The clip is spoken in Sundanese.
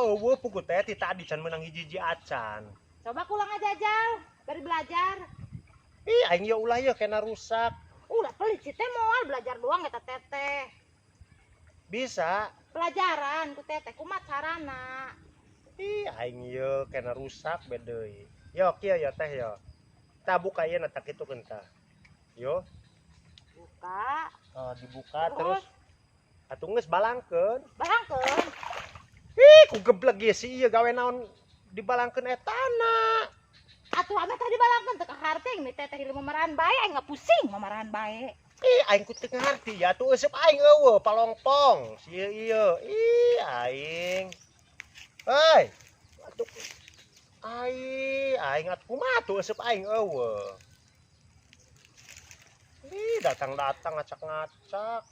Euweuh puguh teh ti tadi can meunang hiji-hiji acan. Coba kulang ngajajal bari belajar. Ih, aing ye ulah ye kena rusak. Ulah pelit sih teh, moal belajar doang eta teteh. Bisa. Pelajaran ku teteh kumaha carana? Ih, aing ye kena rusak be deui. Yo kieu ya teh yo. Tah, buka ieu na tah, kitu keun tah. Yo. Buka. Oh, dibuka terus. Atuh geus, balangkeun. Balangkeun. Ih, ku geblek ge si ieu, gawe naon dibalangkeun etana. Atuh ame tadi balangkeun teu kaharti mi teteh, hirup mamarahan bae, aing mah pusing mamarahan bae. Ih, aing ku teu ngarti ya, atuh euseup aing euweuh palongpong. Si ieu ieu. Ih, aing. Hei. Atuh aing, aing atuh kumaha tuh, euseup aing euweuh. Ih, datang-datang ngacak-ngacak.